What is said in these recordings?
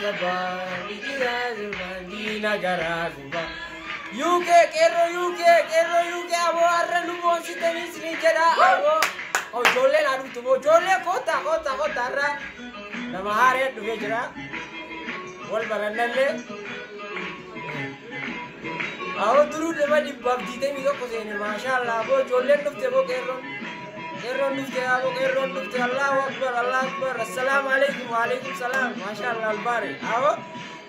Sabaa dhiichisaa sirbaan diina garaa gubaa. UK qeerroo UK qeerroo UK aboo har'a nu boonsitanii isinii jedha aboo. Ijoolleen haa dhuftu moo ijoollee koottaa koottaa koottaa har'a nama haaree dhufee jira. Wal barannallee. Aboo duruu nama 121 seene maashaallah aboo ijoolleen dhufte moo qeerroon. Qeerroon dhufte aboo qeerroon dhufte Allahu akbar Allahu akbar assalaamu alaikum wa alaikum salaam maashaallah albaare aboo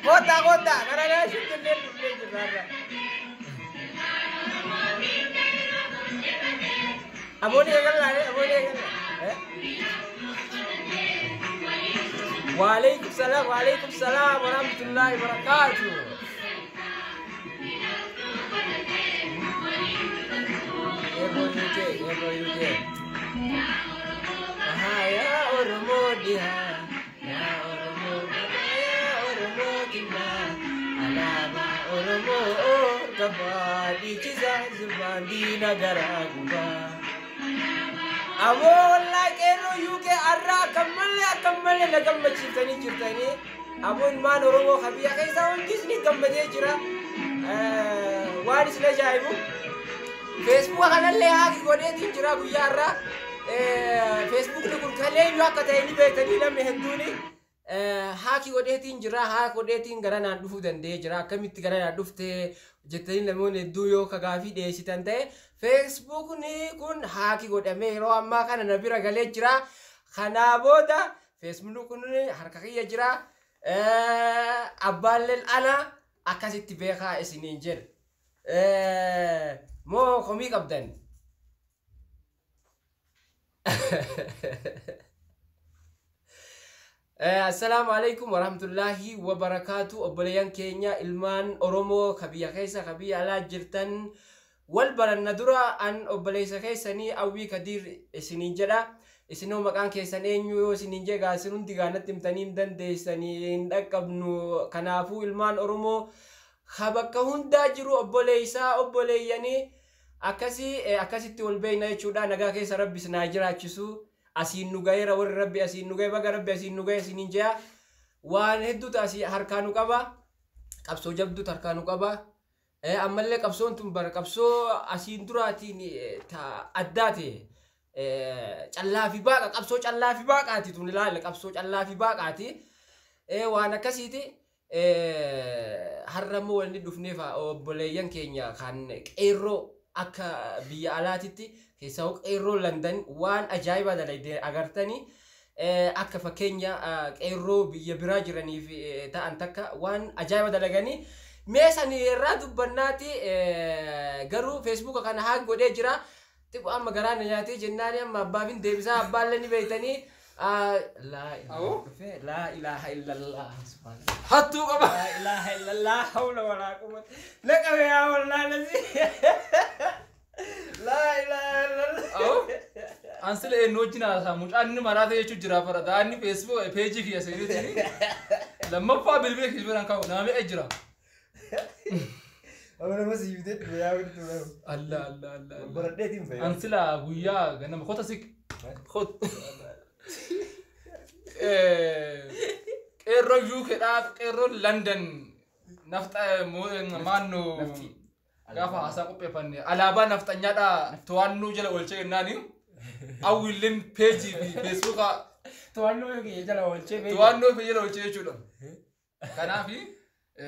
koottaa koottaa gara naa shukkullee dhufnee jirra har'a. Aboon eegallaa aboon eegallaa. Waalaikum salaam waalaikum salaam warahmatullahi wabarakatuh. Qeerroo UK qeerroo UK. Ahaa yaa Oromoo dhihaa yaa Oromoo dhihaa yaa Oromoo kibbaa alaabaa Oromoo gabaa dhiichisaa sirbaan diina garaa gubaa. Aboo wallaahi qeerroo UK har'a akka malee akka malee na gammachiiftanii jirtanii. Aboo ilmaan Oromoo kan biyya keessaa hundis ni gammadee jira. Waan isin ajaa'ibu. Feesbuuka kanallee haaki godheetiin jira guyyaa har'aa. Feesbuukni kun kaleeyyuu akka ta'e ni beektanii namni hedduuni. Haaki godheetiin jira haaki godheetiin gara naan dhufuu danda'ee jira akkamitti gara naan dhufte jettanii namoonni hedduu yoo ka gaafii dhiyeessitan ta'e feesbuukni kun haaki godhamee yeroo ammaa kana na bira galee jira. Kanaa booda feesbuukni kun harka kiyya jira. Abbaalleen ana akkasitti beekaa isiniin jedha. Moo komii qabdan? Assalaamu alaikum warahmatullahi wabarakaatu obboleeyyan keenya ilmaan Oromoo ka biyya keessa ka biyya alaa jirtan wal baranna dura an obboleessa keessanii Awwii Kadiir isiniin jedha. Isinoo maqaan keessan eenyu yoo isiniin jedha isin hundi gaanatti himtanii hin dandeessanii hin dhaqqabnu. Kanaafuu ilmaan Oromoo ka bakka hundaa jiru obboleessaa obboleeyyanii akkasii akkasitti wal beekna jechuudha. Nagaa keessa rabbi isin haa jiraachisu. Asiin nu gaheera warri rabbi asiin nu gahe baga rabbi asiin nu gahe isiniin jedha. Waan hedduutu asii harkaa nu qaba. Qabsoo jabduutu harkaa nu qaba. Ammallee qabsoon tun bara qabsoo asiin duraatiin addaati. Callaa fi baaqa qabsoo callaa fi baaqaati tun ilaalla qabsoo callaa fi baaqaati. Waan akkasiiti. Har'a immoo wanni dhufneef obboleeyyan keenya kan qeerroo akka biyya alaatitti keessaa qeerroo London waan ajaa'ibaa dalagde agartanii akka fakkeenya qeerroo biyya biraa jiraniif ta'an takka waan ajaa'iba dalaganii mee sani irraa dubbannaati garuu feesbuuka kana haak godhee jira. Xiqqoo amma garaa na nyaatee jennaani amma abbaafin deebisaa abbaallee ni beektanii. Laa laa ilaaha illallah subhaanallah. Hattuu qaba. Laa ilaaha illallah hawla walaa quwwata. Naqame yaa wallaa nasi. Laa ilaaha illallah. Awoo. An sila eenyu wajjin haasaa mucaan inni maraata jechuun jira farada inni Facebook peejii kiyya seeneetiin lammaffaa bilbila kiyya biraan kaa'u nama meeqa jira. Amma nama si bitee dhufe yaa bitu. Allah Allah Allah. Baradheetiin fayyada. An sila guyyaa ganama kota sik. Kot. Qeerroo UK dhaaf qeerroo London nafxa maannoo gaafa haasaa qopheeffanne alaabaa nafxanyaadhaa to'annoo jala oolchee jennaani awwiilleen peejii fi feesbuuka To'annoo kiyya jala oolchee beekta. to'annoo fi jala oolchee jechuudha. Kanaaf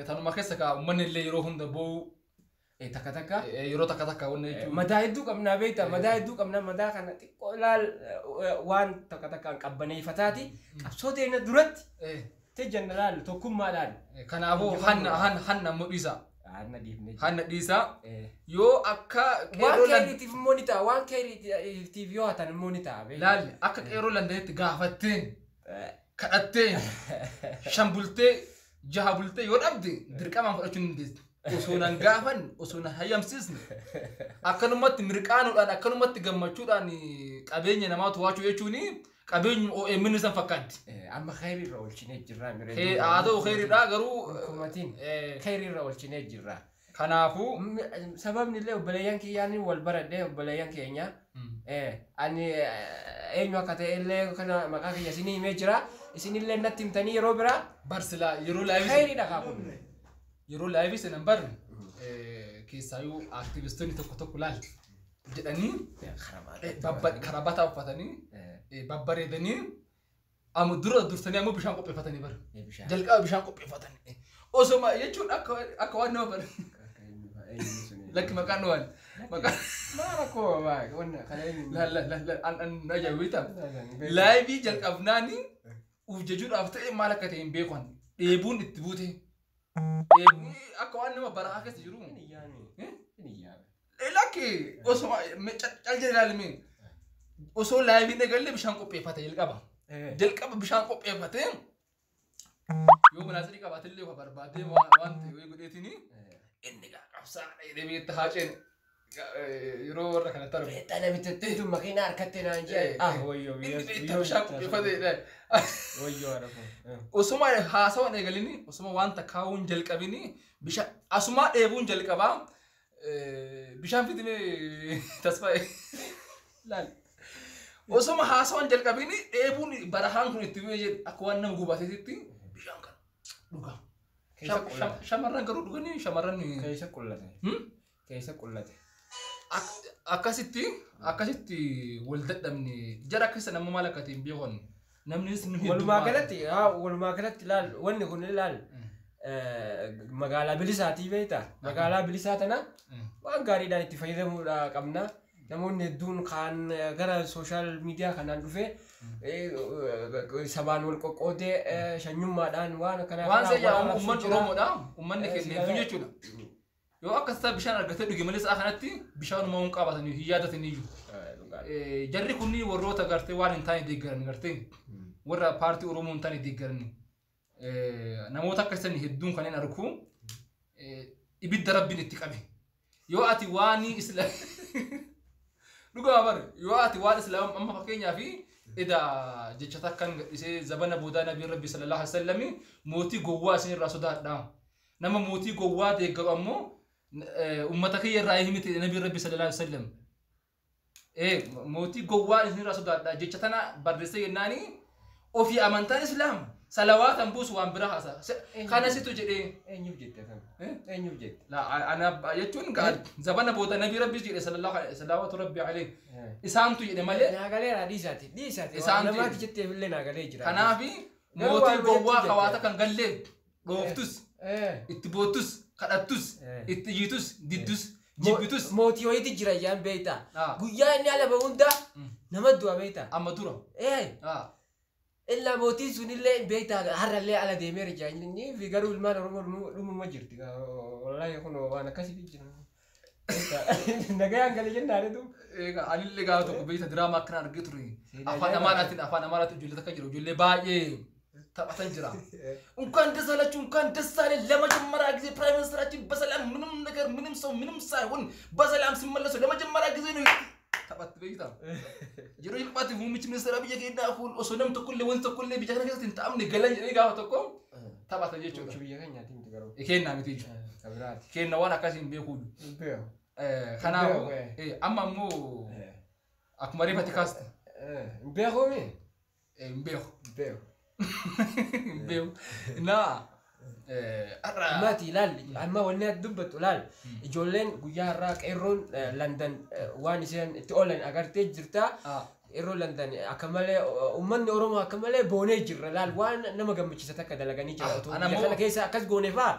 tanuma keessa kaa uummanni illee yeroo hunda boo'u Takka takka. yeroo takka takka wanna jechuudha. Madaa hedduu qabnaa beekta madaa hedduu qabna madaa kana xiqqoo ilaal waan takka takkaan qabbaneeffataati qabsoo teenya duratti te jenna laal tokkummaadhaan. Kanaafuu hanna hanna hanna immoo dhiisa. Hanna dhiifne. Hanna dhiisa. Yoo akka Waan qeerroo keeriitiif immoo ni ta'a waan keeriitiif yoo hatan immoo ni ta'a. Laalli akka qeerroo Londonitti gaafatteen kadhatteen shan bultee jaha bultee yoo dhabde dirqamaan fudhachuu hin dandeessu. Osoo nan gaafan osoo nan hayyamsiisne akkanumatti mirqaanuudhaan akkanumatti gammachuudhaan qabeenya namaa to'achuu jechuun qabeenyu OMN san fakkaatti. Amma khayrii irra oolchinee jirra. Miree Haa ta'u khayriidha garuu. Hukumatiin khayrii irra oolchinee jirra. Kanaafuu. Sababni illee obboleeyyan kiyyaan wal baradhee obboleeyyan keenya. Ani eenyu akka ta'e illee kana maqaa kiyya isinii himee jira. Isinillee natti himtanii yeroo biraa Barsilaa yeroo live khayriidha kaa kun. Yeroo live sanan barre keessaayyuu aktivistoonni tokko tokko laal jedhanii karabataa uffatanii babbareedanii amma dura dursanii ammoo bishaan qopheeffatanii bara. Jalqaba bishaan qopheeffatanii. Osoma jechuun akka waan nama bara. Lakki maqaan waan. Maqaan. Maal rakkoo wanna kana eenyu? La la la la an ajaa'iba. Live jalqabnaani uf jechuudhaaf ta'e maal akka ta'e hin beekan. Dheebuun itti buute. Dheebuun akka waan nama barahaa keessa jiru. Lakki osoma cal jedhee ilaalime. Osoo live eegalle bishaan qopheeffate jalqaba. Jalqaba bishaan qopheeffate yoo manaasirii qabaatillee waa barbaadee waan ta'e wayii godheetini inni qabsaa jedhee beekta haaceen yeroo warra kanatti argamu. Beektaa namitti makiinaa harkattee naan jee. Ah wayyoo Inni beektaa bishaan qopheeffate. Wayyoo haadha. Osuma haasawan eegalini osuma wanta kaa'uun jalqabini bishaan asumaa dheebuun jalqabaa bishaan fidimee tasfaa'e laal. Osuma haasawan jalqabini dheebuun barahaan kun itti bu'ee jedhe akka waan nama gubateetitti bishaan kana dhugaa. Shamarran garuu dhuganii shamarran. Keessa qullate. Keessa qullate. Akkasitti wal dadhabne jara akkasii nama maal akka ta'e hin beekan. Namnis nu Walumaa galatti ilaal wanni kun ilaal magaalaa bilisaatii beektaa magaalaa bilisaa tana waan gaariidhaan itti fayyadamuudha qabna. Namoonni hedduun kaan gara social media kanaan dhufee sabaan wal qoqqoodee shanyummaadhaan waan akkanaa Waan seeyaa uummanni Oromoodha. Uummanni keenya hedduu jechuudha. Yoo akkas ta'a bishaan argatee dhuge malee sa'a kanatti bishaan uumamuun qabatanii hin yaadataniyyuu. Jarri kunniin warroota gartee waan hin taane deeggaran gartee warra paartii Oromoo hin taane deeggaran namoota akkasii hedduun kanneen argu ibidda rabbiin itti qabe. Yoo ati waan isla dhugaa bare yoo ati waan islaam amma fakkeenyaa fi ida jecha takkan gadhisee zabana boodaa nabiin rabbi sallallahu alaihi wasallam mootii gowwaa isin irraa sodaadha. Nama mootii gowwaa deeggaru ammoo ummata kiyya irraa himite nabiin rabbi sallallahu alaihi wasallam. Mootii gowwaa isin irraa sodaadha jecha tana barreessee jennaani ofii amantaan islaam salawaatan buusu waan bira haasa. Kana situ jedhee. Eenyuuf jette kana? Eenyuuf jette? La ana jechuun zabana booda nabii rabbi jedhe sallallahu alaihi salawaatu rabbi alayhi. Isaantu jedhe malee. Naagaleera dhiisaati dhiisaati. Isaantu namaatti jetteef illee naagalee jira. Kanaafi mootii gowwaa kawaata kan gallee dhooftus itti boottus kadhattus itti iyyitus diddus jibbitus. Mootii wayiitu jira iyyaan beektaa. Guyyaa inni ala bahu hunda nama du'a beektaa. Amma dura. Illaa mootiin sunillee beektaa har'allee ala deemeera jira inni fi garuu ilmaan Oromoo dhumuma jirti. Wallaahi kun waan akkasii jira. Nagayaan galee jennaan tu. Egaa anillee gaafa tokko beektaa diraamaa akkana argee ture. Afaan Amaaraatiin ijoollee takka jira ijoollee baay'ee taphatan jira. እንኳን ደስ አላችሁ እንኳን ደስ አለን። ለመጀመሪያ ጊዜ prime ሚኒስትራችን በሰላም ምንም ነገር ምንም ሰው ምንም ሳይሆን በሰላም ሲመለሱ ለመጀመሪያ ጊዜ ነው taphatte beektaa. Yeroo jalqabaatiif muummichi ministeera biyya keenyaa kun osoo namni tokkollee wanti tokkollee biyya kana keessatti hin ta'amne galan jedhanii gaafa tokko taphatan jechuudha. Biyya keenyaati miti garuu. Kennaa miti jechuudha. Kabiraati. Kenna waan akkasii hin beeku. Beeku. Kanaafuu amma ammoo akkuma reefatti kaaste. Beekuumi? Hin beeku. Beeku. Hin beeku. Naa Ammaati ilaal amma wanni ati dubbattu ilaal ijoolleen guyyaa har'aa qeerroon London waan isheen itti oolan agartee jirta. Qeerroon London akka malee uummanni Oromoo akka malee boonee jirra ilaal waan nama gammachiisa takka dalaganii jira. Otoo biyya kana keessa akkas goone fa'aa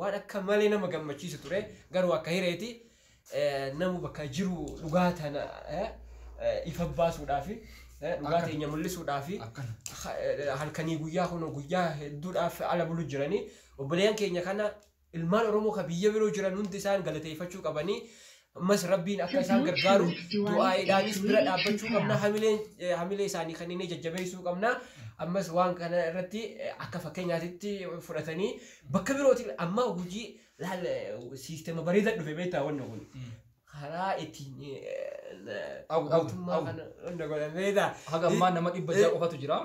waan akka malee nama gammachiisu ture garuu akka hireeti namu bakka jiru dhugaa tana ifa baasuudhaafi dhugaa teenya mul'isuudhaafi halkanii guyyaa kun guyyaa hedduudhaaf ala bulu jiranii obboleeyyan keenya kana ilmaan Oromoo ka biyya biroo jiran hundi isaan galateeffachuu qabanii ammas rabbiin akka isaan gargaaru du'aa'iidhaanis bira dhaabbachuu qabna hamilee isaanii kanneen jajjabeessuu qabna ammas waan kana irratti akka fakkeenyaatitti fudhatanii bakka birootiin amma hojii laal siistema bareedaa dhufe beektaa wanni kun karaa ittiin mootummaa kana hunda godhan beektaa. Haga ammaa nama 600 qofatu jira.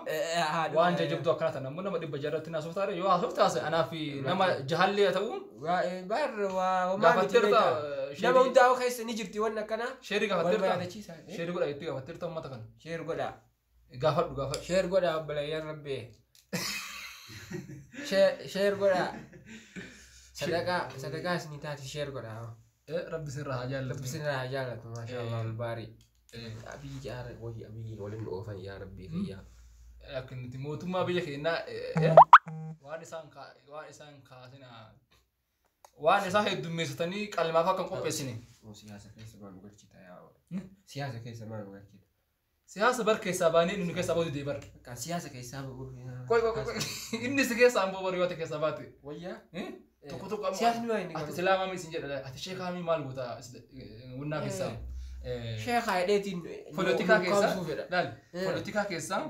Waan jajjabduu akkana ta'an ammoo nama 600 irratti naasoftaa yoo haasofte haasa'e anaaf nama jahallee haa ta'u. Bar waa gaafatteerta nama hundaa'u keessa ni jirti wanni akkanaa. Sheerii gaafatteerta. Sheerii godha jettee gaafatteerta uummata kana. Sheer godha. Gaafadhu gaafadhu. Sheer godha obboleeyyan rabbi. Share godhaa. Sadaqaa sadaqaa isinii taati share godhaa. Rabbi sirraa haa jaallatu. Rabbi sirraa haa jaallatu maashaallah albaarii. Abiyyi jaara wayii abiyyi waliin oofan yaa rabbii kiyyaa. Akka nuti mootummaa biyya keenyaa waan isaan waan isaan kaasina waan isaan heddummeessitanii qalmaaf akka hin qopheessine. Siyaasa keessa maal nu galchita yaa siyaasa keessa maal nu galchita. Siyaasa bar keessaa baanee inni keessaa booda deebar. Kan siyaasa keessaa ba'u. Qoy qoy qoy inni si keessaa amboo bari yoo ta'e keessaa baate. Wayyaa. Tokko tokko ammoo Siyaasni waa inni ati islaamaa mi isin jedha ati sheekaa mi maal goota wunnaa keessaa. Sheekaa hidheetiin. Polotikaa keessaa laal polotikaa keessaa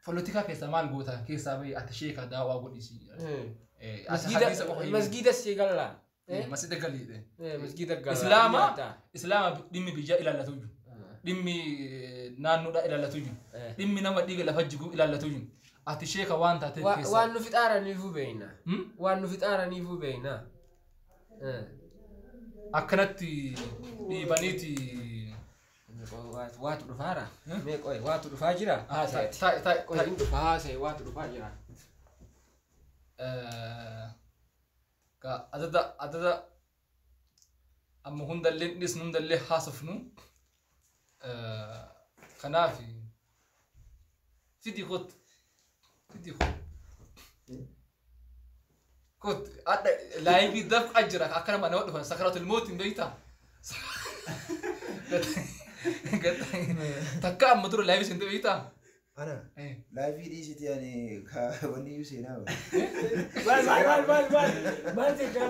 polotikaa keessaa maal goota keessaa bahi ati sheekaa daawaa godhisi. Masgiida si gallaa. Masjida galiidhe. Masgiida gallaa. Islaama islaama dhimmi biyyaa ilaallatu jiru. Dhimmi naannoodhaa ilaallatu jiru. Dhimmi nama dhiiga lafa jigu ilaallatu jiru. Ati sheeka waan taateef keessaa. Waan nu fixaaraniifuu beeyna. Waan nu fixaaraniifuu beeyna. Akkanatti dhiibaniiti. Waatu dhufaara. Mee qoy waatu dhufaa jira. Taa'e. Qoy hin dhufaa haasa'e waatu dhufaa jira. Adada adada amma hundallee dhisnu hundallee haasofnu. Kanaaf fidi kot fidi kot kot adda laayivii dafqa jira akka nama nama dhufan sakaratul mawt hin beektaa. Takka amma dura laayivii sin beektaa. Ana laayivii dhiisiti ani wanni iyyuu seenaa. Maal maal maal maal maal jechaa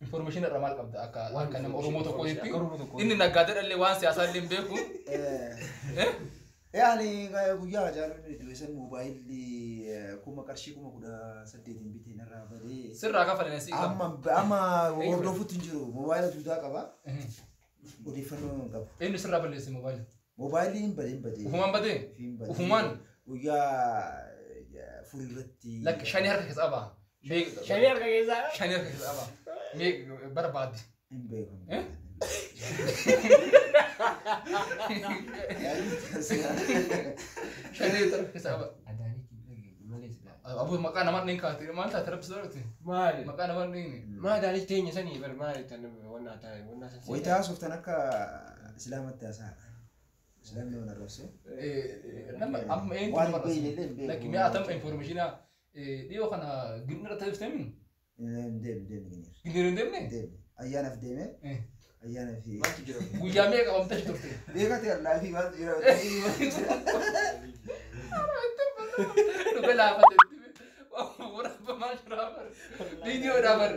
Information irraa maal qabda akka akka nama Oromoo tokkootti inni naggaadee dhallee waan siyaasaa illee hin beeku. Yaani guyyaa Hacaaluun du'e san moobaayilli kuma qarshii 18,000 biteen irraa badee. Sirraa kafalan si Amma amma hordofuutti hin jiru moobaayila duudaa qaba. Odeeffannoo hin qabu. Eenyu sirraa balleesse moobaayila? Moobaayilli hin badee hin badee. Ufumaan badee? Ufumaan? Guyyaa fuulduratti. Lakki shanii harka keessa qabaa. Shanii harka keessaa? Shanii harka keessa qabaa. Mee barbaadde. Hin beeku. Shanii harka keessa qabaa. Abu maqaa namaa hin kaate maal taate rabbi soorate? Maali? Maqaa namaa hin. Maa daalichi teenya sanii bar maali tan wannaa taate wannaa san. Wayitaa haasoftan akka islaamatti haasa'a. Islaamni waan arrabse. Nama amma eenyu Waan hin beekne illee hin beeku. Lakki mi'a atam informationa dhiyoo kana ginira taasiftemi? Hin deemne deemne ginir. Ginir hin deemne? Deemne. Ayyaanaaf deeme. Ayyaanaaf. Maaltu jira? Guyyaa meeqa qabamtee turte? Beekate laafii maaltu jira? Dhuga laafate. Waraabamaa jira bar. Viidiyoodhaa bar.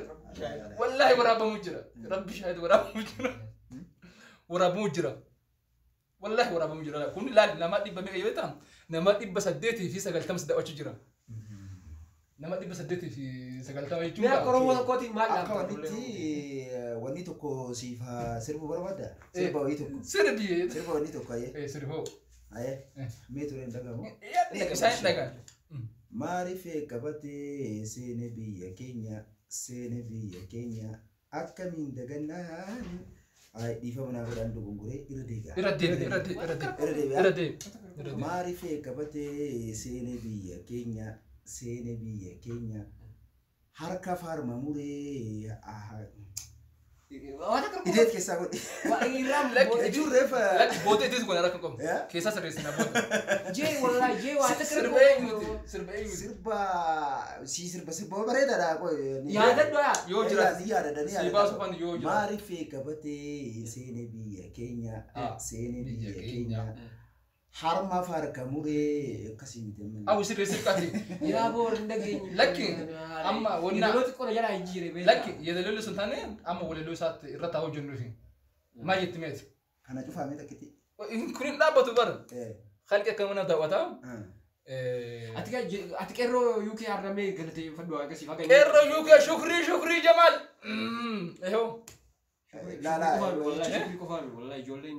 Wallaahi waraabamuu jira. Rabbi shaahid waraabamuu jira. Waraabamuu jira. Wallaahi waraabamuu jira. Kun ilaali nama dhibba meeqa yoo ta'an nama 890 daawwachuu jira. Nama 890 jechuun. Mee akka Oromoo tokkootiin maal Akka wannitti wanni tokko siif sirbu barbaadda? Sirba wayii tokko. Sirbi. Sirba wanni tokko ayyee. Sirboo. Ayyee. Mee ture hin dhagamu. Isaan hin dhagaan. Maariif qabatee seene biyya keenya seene biyya keenya akkamiin dagannaan dhiifama naa godhaan dogongoree irra deebi'a. Irra deebi'a irra deebi'a Irra deebi'a. irra deebi'a. Maariif qabatee seene biyya keenya seene biyya keenya harka faarma muree ideet keessaa godhi. Jechuun reefa. Lakki booda ideet kun harka qabu. Keessaa sirreessina booda. Jee wallaahi jee waa takka Sirba eenyuti? Sirba eenyuti? Sirba si sirba sirba bareedaadha qoy. Yaadadhu yaa. Yoo jiraate. Ni yaadadha ni Si yaadadha. baasu kan yoo jiraate. Maariif qabatee seene biyya keenya seene biyya keenya harma farka muree akkasii miti amma. Awu sirreessif qaati. Yaa boor hin dhageenye. Lakki amma wanna. Yeedaloo xiqqoo jala hin jiire beekaa. Lakki yeedaloo sun taane amma walaloo isaatti irratti haa hojjennuufi. Maal jetti meeti? Kana cufaamee takkitti. Kun hin dhaabbatu bara. Halqi akka mana daawwataa. Ati qeerroo UK har'amee galateeffadhu akkasii faga. Qeerroo UK shukrii shukrii Jamaal. Ehoo. Shukrii qofaami wallahi ijoolleen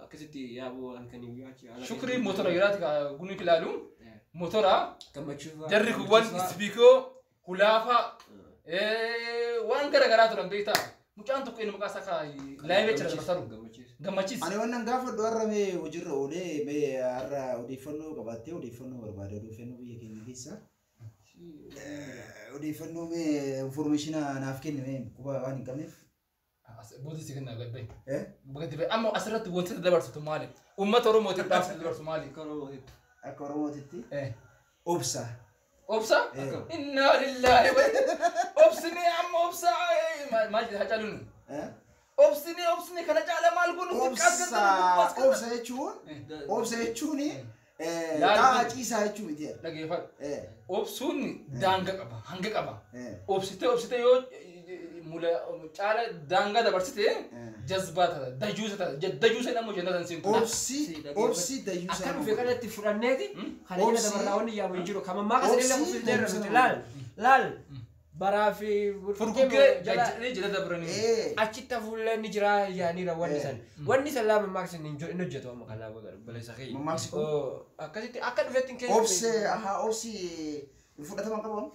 akkasitti yaaboo halkanii guyyaa achi haala. Shukrii motora jiraati guni ilaalu. Motora Gammachuu. jarri kuwwan ispiikoo hulaafaa waan gara garaa turan beektaa. Mucaan tokko inni maqaa isaa ka live jira dabarsaru. Gammachiis. Ani wannan gaafadhu har'a mee hojiirra oolee mee har'a odeeffannoo qabaattee odeeffannoo barbaada odeeffannoo biyya keenya keessa. Odeeffannoo mee information naaf kenni mee quba waan hin qabneef. Booda si kennaa gad bahi. Gadi bahi. Amma asirratti wanti dabarsitu maali? Uummata Oromootiif dhaamsa dabarsu maali? Akka Oromootitti obsa. Obsa? Innaa lillaahi wa obsini amma obsa maal jedha Hacaaluun? Obsini obsini kana caala maal goonu? Obsa obsa jechuun obsa jechuun taa'aa ciisaa jechuu miti. Dhageeffadhu. Obsuun daanga qaba, hanga qaba. Obsitee obsitee yoo mula caala daangaa dabarsite jazbaa taata, dajuusa taata. Dajuusa nammoo jannatan siin kun. Obsi obsi dayyuusa. Akka dhufe kanatti fudhanneeti kana jala dabarraa wanni yaamu hin jiru. Kan ammaa kasan illee kuffisneerra nuti laal laal baraa fi Furguggee jajjadhee jala dabranii. Achitti hafuullee ni jira yaaniira wanni san. Wanni san laa mammaaksi hin hojjetu amma kanaa booda obboleessa kiyya. Mammaaksi kun? Akkasitti akka dhufetti hin keessa. Obse ahaa obsi fudhatama qabu.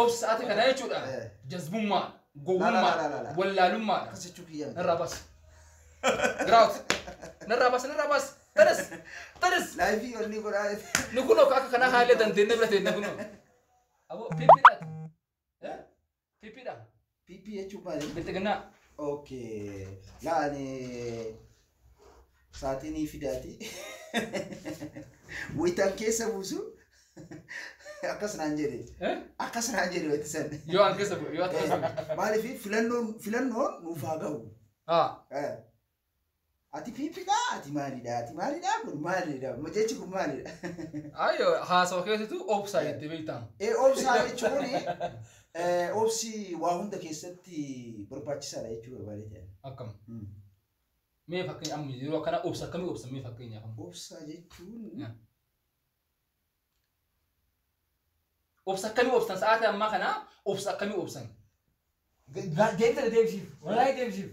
Obsa ati kana jechuudha. Jazbummaa, gowwummaa, wallaalummaadha. Akkas jechuu kiyyaa. Narraa bas. Giraawut. Narraa bas, narraa bas. Tanis, tanis. Live onni godhaa. Nu kunoo akka kanaa haallee dandeenye bira teenne kunoo. Aboo piippiidhaati. Piippiidha. PP jechuun maali? Bilxiginnaa. Okay. Laa ani saaxinii fidaati. Wayitaan keessa buusu akkas naan jedhe. Akkas naan jedhe wayitti san. Yoo an keessa bu'e, yoo ati keessa bu'e. Maaliif filannoon filannoon nuuf haa gahu. Ati piippiidha ati maalidha ati maalidha kun maalidha jechi kun maalidha. Ayo haasawa keessattuu obsaa jettee beektaa. Obsaa jechuun obsi waa hunda keessatti barbaachisaadha jechuu barbaade. Akkam. Mee fakkeenya amma yeroo akkana obsa akkamii obsa mee fakkeenyaaf amma. Obsa jechuun Obsa akkamii obsan sa'aatii ammaa kana obsa akkamii obsan? Deebisee deebisiif. Wallaahi deebisiif.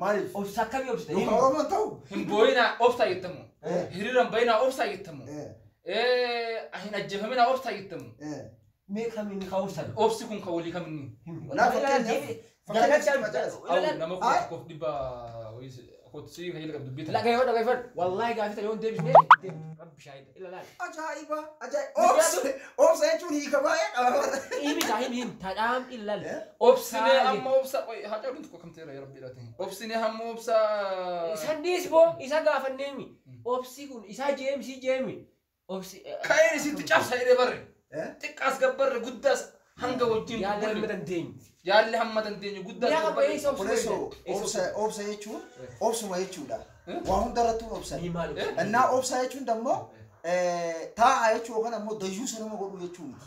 Maaliif? Obsa akkamii obsita? Yookaan Oromoon ta'u? Hin boo'inaa obsaa jettamu. Hiriira hin bayinaa obsaa jettamu. Hin ajjeefaminaa obsaa jettamu. Mee kamiin ka obsan? Obsi kun kan walii kaminni? Naa fakkeenyaaf Nama 1000 wayii kotsi kan jalqabu dubbii tana. Dhaggeeffadhu dhaggeeffadhu. Wallaahi gaafii tana yoo hin deebisne rabbi shaahida. Ila laal. Ajaa'iba ajaa'iba obsa obsa jechuun hiika baay'ee qaba. Himi taa himi himi tadhaam ila laal. Obsinee hamma obsa Hacaaluun tokko kam ta'eera yaa rabbi dhaate. Obsinee hamma obsa. Isan dhiis boo isa gaafanneemi. Obsi kun isaa jeemi si jeemi. Obsi. Ka'een isitti cabsa jedhee barre. Xiqqaas gabbarre guddaas hanga wajjin Yaalli hamma dandeenyu. Yaalli hamma dandeenyu guddaas Yaa gabbarre. eessa obsu? Obboleessoo obsa obsa jechuun obsuma jechuudha. Waa hunda irrattuu obsan. Ni maal obsa? Innaa obsa jechuun dammoo taa'aa jechuu yookaan ammoo dayyuusa nama godhuu jechuu miti.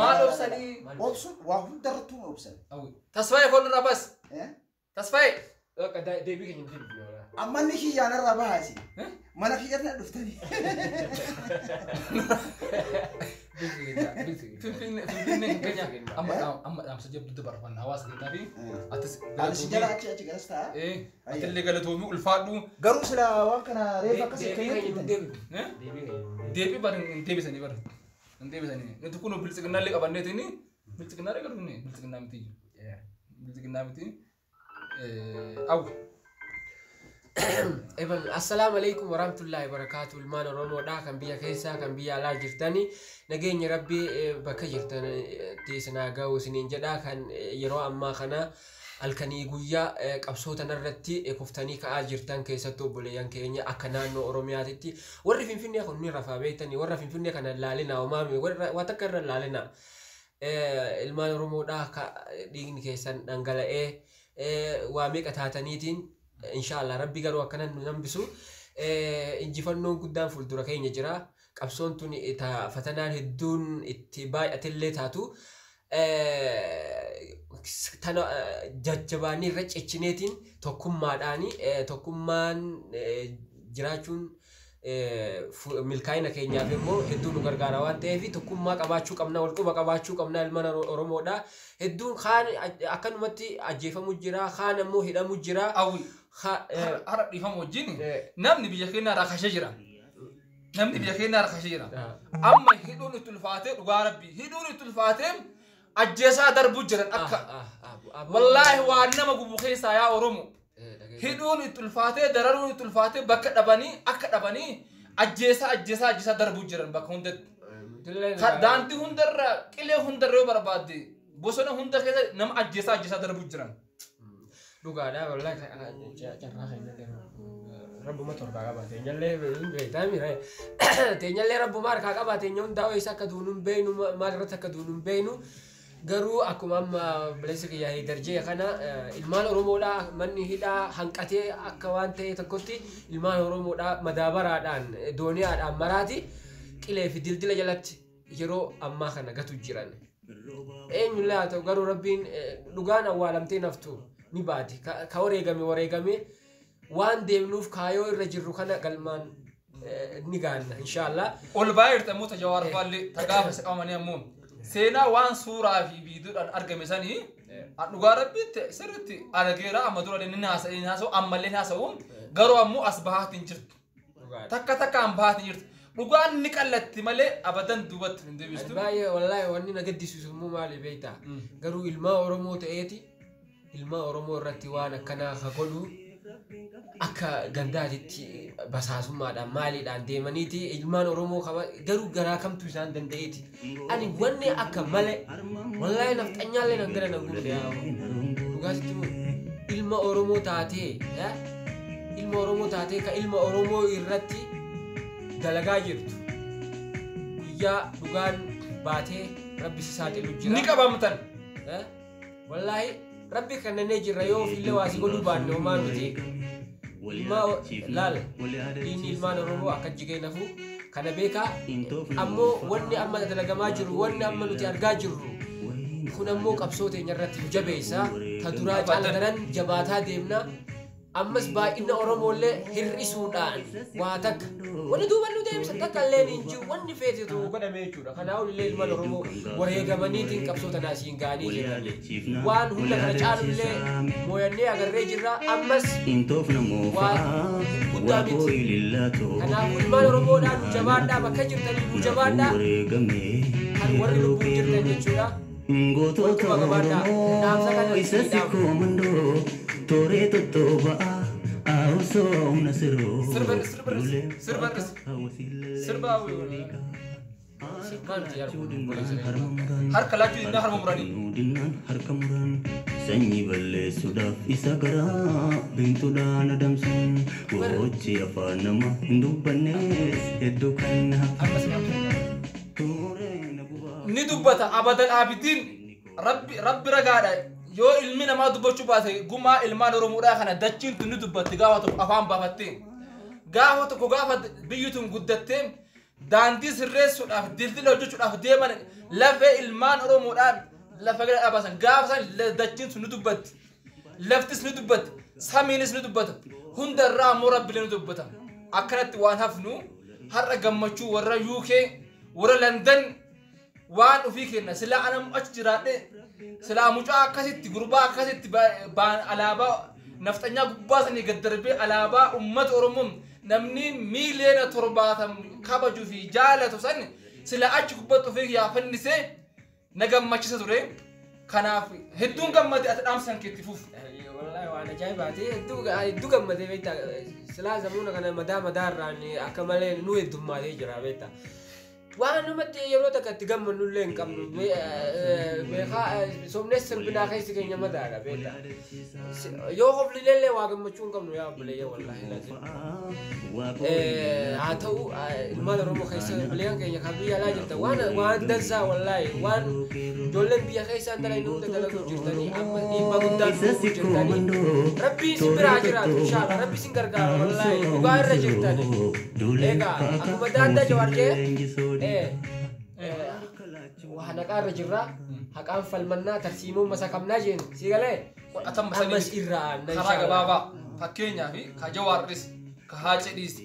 Maal obsanii? Obsuun waa hunda irrattuu obsan. Tasfaayee koon irraa bas. Tasfaayee. Deebii keenya hin deebifne. Amma inni kiyyaan irraa bahaasi. Mana kiyyarra dhuftanii. Finfinnee Finfinnee keenya amma amma dhaamsa jabduu dabarfanna hawaasa keenyaa fi atis Ani si jala achi achi galas ta'a. Atillee galatoomii ulfaadhu. Garuu sila waan kana reefa akkasii Deebii keenya hin kennuu deebifne. Deebii bara hin deebisanii bara hin deebisanii. Nuti kun biltsiginnaallee qabanneetiin biltsiginnaallee garuu biltsiginnaa miti. Biltsiginnaa miti. Awwa. Eban assalaamu alaikum warahmatullahi wabarakatuh ilmaan Oromoodha kan biyya keessaa kan biyya alaa jirtani nageenya rabbii bakka jirtan isin haa ga'u isiniin jedha kan yeroo ammaa kana halkanii guyyaa qabsoo tanarratti kuftanii ka'aa jirtan keessattuu obboleeyyan keenya akka naannoo Oromiyaatitti warri Finfinnee kun ni rafaa beektanii warra Finfinnee kana laalinaa homaami warra waa takka irra laalinaa ilmaan Oromoodha dhiigni keessan dhangala'ee waa meeqa taataniitiin inshallah rabbi garuu akkana nu hambisu injifannoon guddaan fuuldura keenya jira qabsoon tun fatanaan hedduun itti baay'atillee taatu tana jajjabaanii irra cichineetiin tokkummaadhaani tokkummaan jiraachuun milkaa'ina keenyaaf immoo hedduu nu gargaara waan ta'eef tokkummaa qabaachuu qabna wal quba qabaachuu qabna ilmaan Oromoodha hedduun kaan akkanumatti ajjeefamu jira kaan ammoo hidhamu jira. Awwi. Har'a dhiifama wajjin namni biyya keenya rakkashee jira. Namni biyya keenya rakkashee jira. Amma hidhuun itti ulfaatee dhugaa rabbii hidhuun itti ulfaatee ajjeesaa darbuu jiran akka Wallaahi waan nama gubu keessaa yaa Oromoo. Hidhuun itti ulfaatee dararuun itti ulfaatee bakka dhabanii akka dhabanii ajjeesaa ajjeesaa ajjeesaa darbuu jiran bakka hundatti. Daandii hundarra qilee hundarra yoo barbaadde bosona hunda keessa nama ajjeesaa ajjeesaa darbuu jiran. Dhugaadha wallaahi carraa keenya rabbuma torbaa qaba teenyallee hin beektaa mira teenyallee rabbuma harkaa qaba teenya hundaa eessa akka duunu hin beeknu maal irratti akka duunu hin beeknu garuu akkuma amma obboleessi kiyya darjee kana ilmaan Oromoodhaa manni hidhaa hanqatee akka waan ta'e tokkotti ilmaan Oromoodhaa madaabaraadhaan dooniyaadhaan maraati qilee fi dildila jalatti yeroo ammaa kana gatu jiran. Eenyullee haa ta'u garuu rabbiin dhugaan awwaalamtee naftu ni baati. Ka wareegame wareegame waan deemnuuf kaayoo irra jirru kana galmaan ni gaanna inshaallah. Ol baay'ee jirti ammoo Jawaar faallee tagaafa isa qabamanii ammoo seenaa waan suuraa fi viidiyoodhaan argame sanii dhugaa rabbiitti sirriitti argeera amma dura inni haasa'u ammallee haasa'u garuu ammoo as bahaatiin jirtu. Takka takkaan bahaatiin jirtu. Dhugaan ni qallatti malee abadan duubatti hin deebistu. Baay'ee wallaahi wanni na gaddisiisu immoo maali beektaa? Garuu ilmaa Oromoo ta'eeti ilmaa Oromoo irratti waan akkanaa ka godhu akka gandaatitti basaasummaadhaan maaliidhaan deemaniiti ilmaan Oromoo garuu garaa kamtu isaan danda'eeti. Ani wanni akka malee wallaahi nafxanyaallee nan gara nan gubne dhugaatitti immoo ilma Oromoo taatee ilma Oromoo taatee ka ilma Oromoo irratti dalagaa jirtu guyyaa dhugaan baatee rabbi si saaxilu jira. Ni qabamtan. Wallaahi rabbi kanneen jirra yoo ofiillee waa si godhuu baanne homaa miti. Ilma laal diinni ilmaan Oromoo akka jigee nafu kana beekaa ammoo wanni amma dalagamaa jiru wanni amma nuti argaa jirru kun ammoo qabsoo teenya irratti nu jabeessa ta duraa caala daran jabaataa deemna. Ammas baay'ina Oromoollee hir'isuudhaan waa takka wanni duuba nu deemsa takka illee hin jiru wanni feetetu godhame jechuudha. Kanaafuu illee ilmaan Oromoo wareegamaniitiin qabsoo tanaa siin ga'anii jiran. Waan hunda kana caalullee mooyannee agarree jirra ammas waa guddaa miti. Kanaafuu ilmaan Oromoodhaan nu jabaadhaa bakka jirtanii nu jabaadhaa kan warri lubbuun jirtan jechuudha. Gootota Oromoo isa sikkoo mandoo toree tottobaa awusoo humna siroo. Sirba harka laachuu dinnaa harma muranii. Dinnaan harka muran sanyii balleessuudhaaf isa garaa bintuudhaan adamsan gochi afaan nama hin dubbannees hedduu kan ni dubbata abadan abidiin rabbi ragaadha yoo ilmi namaa dubbachuu baate gumaa ilmaan Oromoodhaa kana dachiin tun ni dubbatti gaafa tokko afaan baafattee gaafa tokko gaafa biyyi tun guddattee daandii sirreessuudhaaf dildila hojjechuudhaaf deeman lafee ilmaan Oromoodhaan lafa gara dhaabasan gaafa san dachiin sun ni dubbatti laftis ni dubbatti samiinis ni dubbata hundarraa ammoo rabbilee ni dubbata akkanatti waan hafnu har'a gammachuu warra UK warra London waan ofii kenna silaa anam achi jiraadhe silaa mucaa akkasitti gurbaa akkasitti alaabaa nafxanyaa gubbaa sanii gad darbee alaabaa uummata Oromoo namni miiliyoona 70 kabajuu fi jaalatu san silaa achi gubbatti ofii yaa fannisee na gammachiisa ture. Kanaaf hedduun gammade ati dhaamsan keetti fuuf. Wallaahi waan ajaa'ibaati hedduu gammadee beektaa silaa zamuuna kana madaa madaarraan akka malee nu heddummaatee jira beektaa. Waan namatti yeroo takka itti gammannu illee hin qabnu beekaa somnee sirbinaa keessi keenya madaadha beektaa. Yoo hoflinee illee waa gammachuu hin qabnu yaa obboleeyyan wallaahi laazim. Haa ta'u ilmaan Oromoo keessa obboleeyyan keenya kan biyya alaa jirtan waan dansaa wallaahi waan ijoolleen biyya keessaa dalagne hunda dalaguu jirtanii amma dhiibbaa guddaan dhufuu jirtanii rabbiin isin biraa jiraatu inshaalla rabbi isin gargaara wallaahi dhugaa irra jirtanii. Egaa akkuma daandaa Jawaar jee waan haqaa irra jirra haqaan falmannaa tarsiimoon masakamnaa jeen si galee ammas irraa karaa gabaabaa fakkeenyaaf ka Jawaar dhis ka Haacee dhis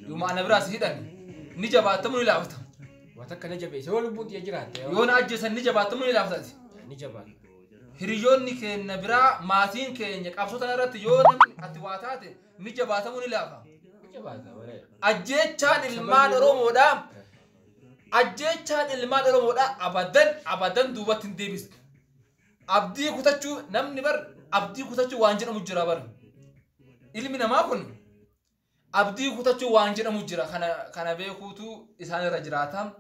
yooma ana biraas hidhan ni jabaatamu ni laafata. Waan takka na jabeesse yoo lubbuun xiyya jiraatte. Yoo na ajjeesan ni jabaatamu ni laaftati. Ni jabaata. Hiriyoonni keenya biraa maatiin keenya qabsoo tana irratti yoo namni ati waa taate ni jabaatamu ni laafa. Ni jabaata malee. Ajjeechaan ilmaan Oromoodhaa ajjeechaan ilmaan Oromoodhaa abadan abadan duubatti hin deebistu. Abdii kutachuu namni bar abdii kutachuu waan jedhamu jira bar. Ilmi namaa kun abdii kutachuu waan jedhamu jira kana beekuutu isaan irra jiraata.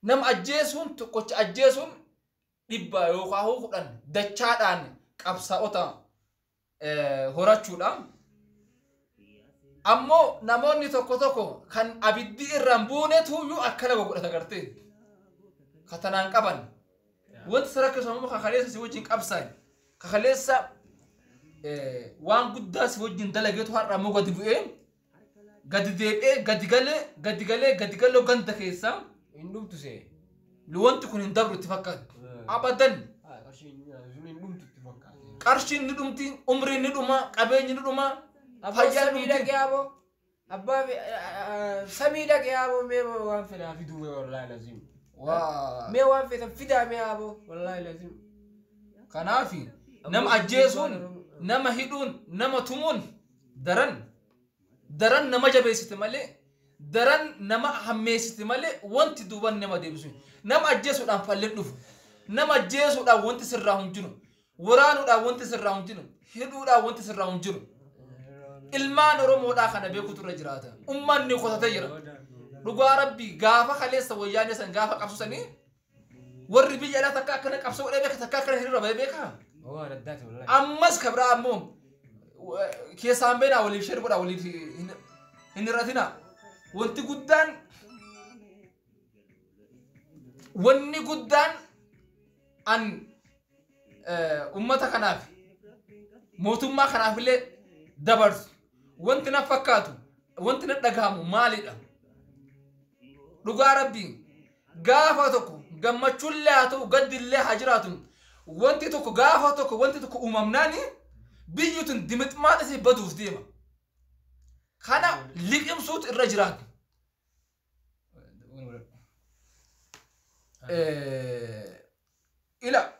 Nama ajjeesuun tokkocha ajjeesuun 100 yookaan 10 dachaadhaan qabsaa'ota horachuudha. Ammoo namoonni tokko tokko kan abiddi irraan buunetuyyuu akkana godhata gartee. Katanaan qaban. Wanti sarakkisu ammoo kakaleessa si wajjin qabsaan. Kakaleessa waan guddaa si wajjin dalageetu har'a ammoo gadi bu'ee gadi deebi'ee gadi galee gadi galee gadi galee ganda keessaa Hin dhumtu see. wanti kun hin dabru itti fakkaatu. Abadan. Qarshiin sun hin dhumtu itti fakkaate. Qarshiin ni dhumti, umriin ni dhuma, qabeenyi ni dhuma, Abbaa fayyaan samii dhumti. dhaqee aboo. Abbaa samii dhaqee aboo mee waan fedhaa fiduu mee wallaahi lazim. Waa. Mee waan feetan fidaa mee aboo wallaahi lazim. Kanaafi nama ajjeesuun, nama hidhuun, nama tumuun daran daran nama jabeessite malee daran nama hammeessite malee wanti duuban nama deebisu. Nama ajjeesuudhaan falleen dhufu. Nama ajjeesuudhaan wanti sirraa hin jiru. Waraanuudhaan wanti sirraa hin jiru. Hidhuudhaan wanti sirraa hin jiru. Ilmaan Oromoodhaa kana beekutu irra jiraata. Ummanni qotatee jira. Dhugaa Rabbii gaafa kaleessa wayyaanee san gaafa qabsosanii warri biyya alaa takka akkana qabsoo godhee beeka takka akkana hiriira bahee beekaa. Waan addaati wallaahi. Ammas kabraa ammoo keessaan beenaa waliif sheer godhaa waliif hin hir'atinaa. Wanti guddaan wanni guddaan an ummata kanaaf mootummaa kanaaf illee dabarsu wanti na fakkaatu wanti na dhagahamu maalidha? Dhugaa Rabbii gaafa tokko gammachuullee haa ta'u gaddillee haa jiraatu wanti tokko gaafa tokko wanti tokko uumamnaani biyyi tun dimixmaata isii baduuf deema. Kana liqimsuutu irra jiraatu. Ila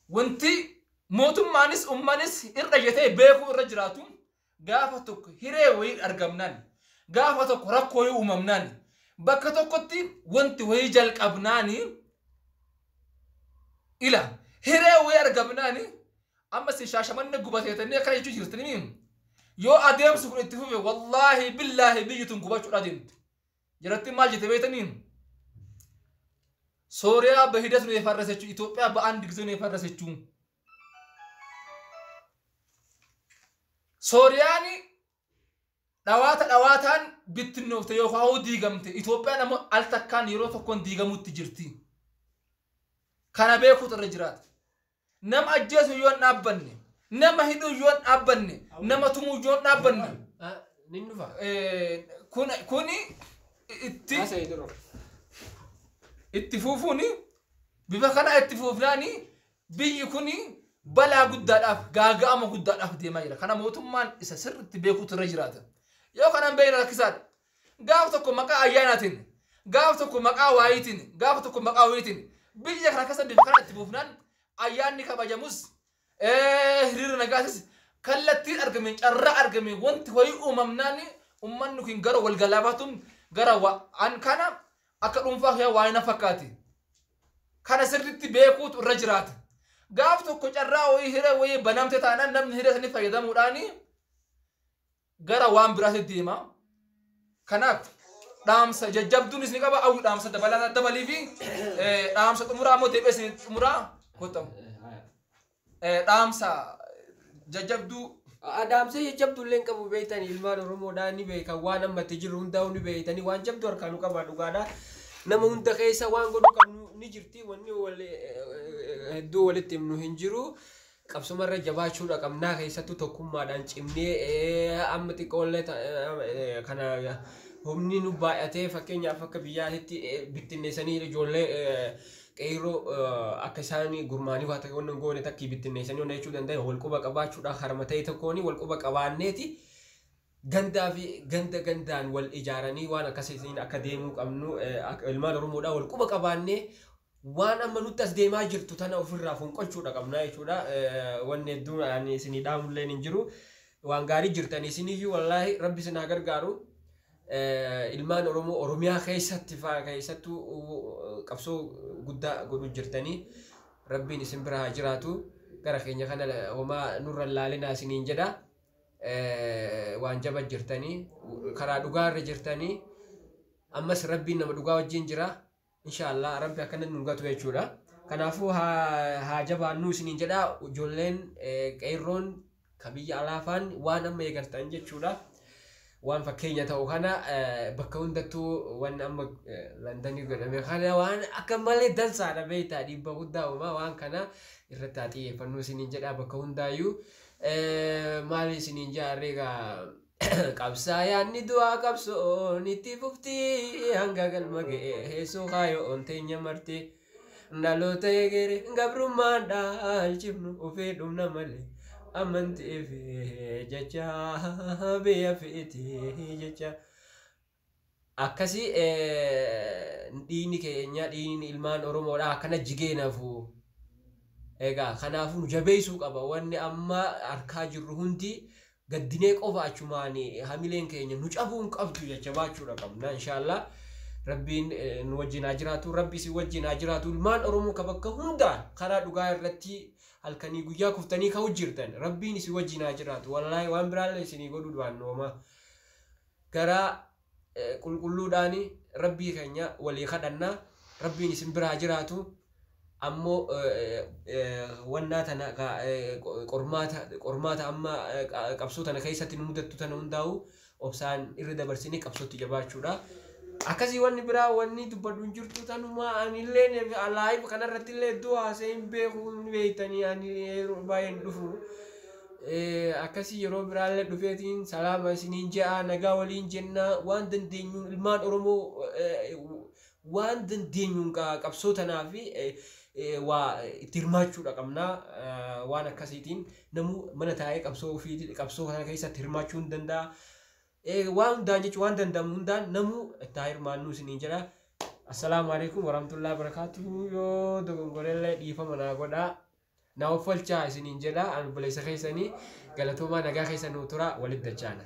wanti mootummaanis ummanis irra jetee beekuu irra jiraatu gaafa tokko hiree wayii argamnaan gaafa tokko rakkoo wayii uumamnaan bakka tokkotti wanti wayii jalqabnaani ila hiree wayii argamnaani amma isin Shaashamanne gubateetanii akkana jechuu jirtanii yoo adeemsi kun itti fufe wallaahi billaahi biyyi tun gubachuudha deemti. Jarattiin maal jette beektanii? ሶሪያ በሂደት ነው የፈረሰችው። ኢትዮጵያ በአንድ ጊዜ ነው የፈረሰችው። ሶሪያን dhawaata dhawaataan bittinnoofte yookaan diigamte Itoophiyaan ammoo al takkaan yeroo tokkoon diigamutti jirti. Kana beekuutu irra jiraata. Nama ajjeesu yoo hin dhaabbanne, nama hidhuu yoo hin dhaabbanne, nama tumuu yoo hin dhaabbanne Nin dhufa. Kuni itti Haasa'e dura. itti fuufuuni bifa kana itti fuufnaani biyyi kuni balaa guddaadhaaf gaaga'ama guddaadhaaf deemaa jira. Kana mootummaan isa sirriitti beekuutu irra jiraata. Yoo kanaan beekna rakkisaadha. Gaaf tokko maqaa ayyaanaatiin, gaaf tokko maqaa waayiitiin, gaaf tokko maqaa wayiitiin biyya kana keessa bifa kana itti fuufnaan ayyaanni kabajamus hiriira nagaasis kallattiin argame carraa argame wanti wayii uumamnaan ummanni kun gara wal galaafaatuun gara an kana akka dhuunfaa kee waa na fakkaate. Kana sirriitti beekuutu irra jiraata. Gaaf tokko carraa wayii hiree wayii banamte taanaan namni hiree sanii fayyadamuudhaan gara waan biraatti deema. Kanaaf dhaamsa jajjabduun isin qaba awwi dhaamsa dabalataa dabalii fi dhaamsa xumuraa immoo deebi'ee isin xumuraa kottamu. Dhaamsa jajjabduu Dhaamsa jajjabduu illee hin qabu beektanii ilmaan Oromoodhaa ni beekan waan ammatti jiru hundaa'u ni beektanii waan jabdu harkaa nu qaba dhugaadha. Nama hunda keessa waan godhuu qabnu ni jirti wanni hedduu walitti himnu hin jiru. Qabsumarra jabaachuudha qabnaa keessattuu tokkummaadhaan cimnee amma xiqqoollee kana humni nu baay'atee fakkeenyaaf akka biyyaatti bittinneessanii ijoollee qeerroo akka isaan gurmaanii waa ta'e wannan goone takkii bittinneessanii wannan jechuu danda'e wal quba qabaachuudha harma ta'e tokkoon wal quba qabaanneeti gandaa fi ganda gandaan wal ijaaranii waan akkasiin akka deemuu qabnu ilmaan Oromoodhaa wal quba qabaannee waan amma nutti as deemaa jirtu tana ofirraa fonqolchuudha qabna jechuudha. Wanni hedduun ani isinii dhaamulleen hin jiru. Waan gaarii jirtan isiniyyuu wallaahi rabbi isin haa gargaaru. Ilmaan Oromoo Oromiyaa keessatti faa keessattuu qabsoo guddaa godhu jirtanii. Rabbiin isin bira haa jiraatu. Gara keenya kana homaa nurra hin laalinaa isiniin jedha. Waan jaba jirtanii, karaa dhugaa irra jirtanii, ammas Rabbiin nama dhugaa wajjin jira. Inshaallah Rabbi akkana nu gatu jechuudha. Kanaafuu haa jabaannuu isiniin jedha. Ijoolleen qeerroon ka biyya alaafaan waan amma eegaltan jechuudha. Waan fakkeenya ta'u kana bakka hundattuu waan amma Londonii godhame kana waan akka malee dansaadha beektaa, dhiibba guddaa uumaa, waan kana irratti haa xiyyeeffannuu isiniin jedha bakka hundaayyuu. Maali isiniin jaarree egaa, qabsaayaan ni du'aa, qabsoon itti fufti hanga galma geessu kaayoon teenya marti. Dhaloota eegere gabrummaan dhaalchifnu ofii dhumna malee, amantii fi jecha biyya fiiti jecha. Akkasii dhiigni keenya, dhiigni ilmaan Oromoodha akkana jigee nafu. Egaa kanaafuu nu jabeessuu qaba. Wanni amma harkaa jirru hundi gaddinee qofa achumaan hamileen keenya nu cabuu hin qabdu, jajjabaachuudha qabna inshaallah. Rabbiin nu wajjin haa jiraatu, Rabbi isin wajjin haa jiraatu. Ilmaan Oromoo ka bakka hundaan karaa dhugaa irratti halkanii guyyaa kuftanii ka'u jirtan, Rabbiin isin wajjin haa jiraatu. Wallaahi waan biraallee isinii godhuu baannu garaa qulqulluudhaan Rabbii keenya walii kadhannaa, Rabbiin isin bira haa jiraatu. Ammoo wannaa tana qormaata amma qabsoo tana keessatti nu mudattu tana hundaa'u obsaan irra dabarsinee qabsootti jabaachuudha. Akkasii wanni biraa wanni dubbadhu hin jirtu, tanuma. Anillee live kanarratti illee iddoo haasa'ee hin beeku, hin beektanii, ani yeroo baay'ee hin dhufu. Akkasii yeroo biraallee dhufeetiin salaama isiniin je'a, nagaa waliin jennaa, waan dandeenyuun ilmaan Oromoo waan dandeenyuun qabsoo tanaa fi waa itti hirmaachuudha qabnaa. Waan akkasiitiin namuu mana taa'ee qabsoo ofii qabsoo kana keessatti hirmaachuu hin danda'a. Waan hundaan jechuun waan danda'amu hundaan namuu itti haa hirmaannuu isiniin jedha. Assalaamu alaikum warahmatullahi wabarakatuh. Yoo dogongorellee dhiifama naa godhaa. Na offalchaa isiniin jedha. Ani obboleessa keessanii, galatoomaa, nagaa keessa nuu tura, walitti dachaana.